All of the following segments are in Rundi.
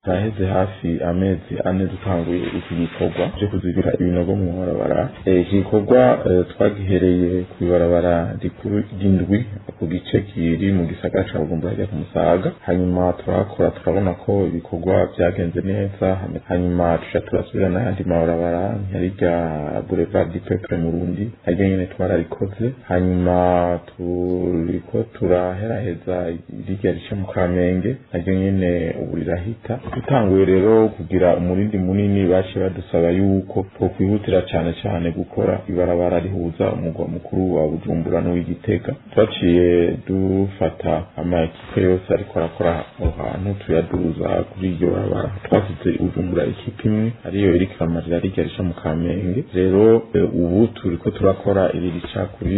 Haheze hafi amezi 4 dutanguye iki gikorwa cyo kuzibira ibinogo mu mabarabara. Iki gikorwa twagihereye ku ibarabara rikuru ry'indwi ku gice kiri mu gisagara ca Bujumbura hajya ku Musaga, hanyuma turakora turabona ko ibikorwa vyagenze neza, hanyuma tuca turasubira n'ayandi mabarabara nka rirya Boulevard du Peuple Murundi, naryo nyene twararikoze. Hanyuma turiko turaheraheza rirya rica mu Kamenge, naryo nyene ubu rirahita. Dutanguye rero kugira umurindi munini, baciye badusaba yuko twokwihutira cane cane gukora ibarabara rihuza umugwa mukuru wa Bujumbura n'uw'Igitega. Twaciye dufata ama équipe yose ariko arakora aho hantu, tuyaduza kuri iryo barabara. Twasize Bujumbura équipe imwe, ariyo iriko iramarira rirya rica mu Kamenge. Rero ubu turiko turakora iri rica kuri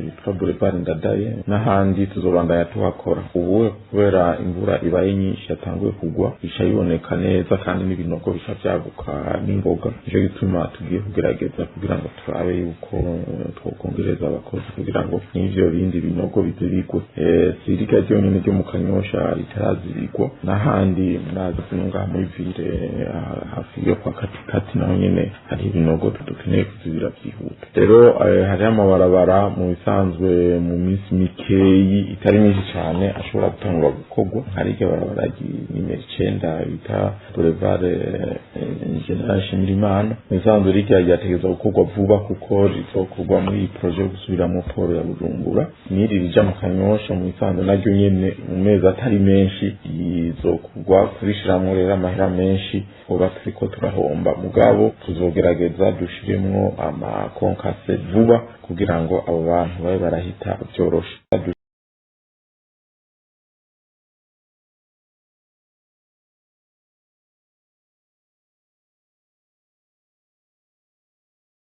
ritwa Boulevard Ndadaye, n'ahandi tuzobandanya tuhakora. Ubu kubera imvura ibaye nyinshi yatanguye kugwa, bica biboneka neza kandi n'ibinogo bica vyaguka n'ingoga. Nico gituma tugiye kugerageza kugira ngo turabe yuko twokongereza abakozi kugira ngo n'ivyo bindi binogo bizibigwe. Si rirya ryonyene ryo mu Kanyosha ritarazibigwa, n'ahandi murazi ngaha muri ville hafi yo kwa Katikati, naho nyene hari ibinogo dukeneye kuzibira vyihuta. Rero hariho amabarabara mu bisanzwe mu minsi mikeyi itari myinshi cane ashobora gutangura gukorwa, hari iryo barabara nimero 9 bita Boulevard Général Nshimirimana. Mu bisanzwe rirya ryategerezwa gukorwa vuba kuko rizokorwa muri iyi projet yo gusubiramwo port ya Bujumbura. N'iri rija mu Kanyosha, mu bisanzwe naryo nyene mu mezi atari menshi rizokorwa. Kurishiramwo rero amahera menshi hoba turiko turahomba, mugabo tuzogerageza dushiremwo ama concassé vuba kugira ngo abo bantu babe barahita vyoroshe.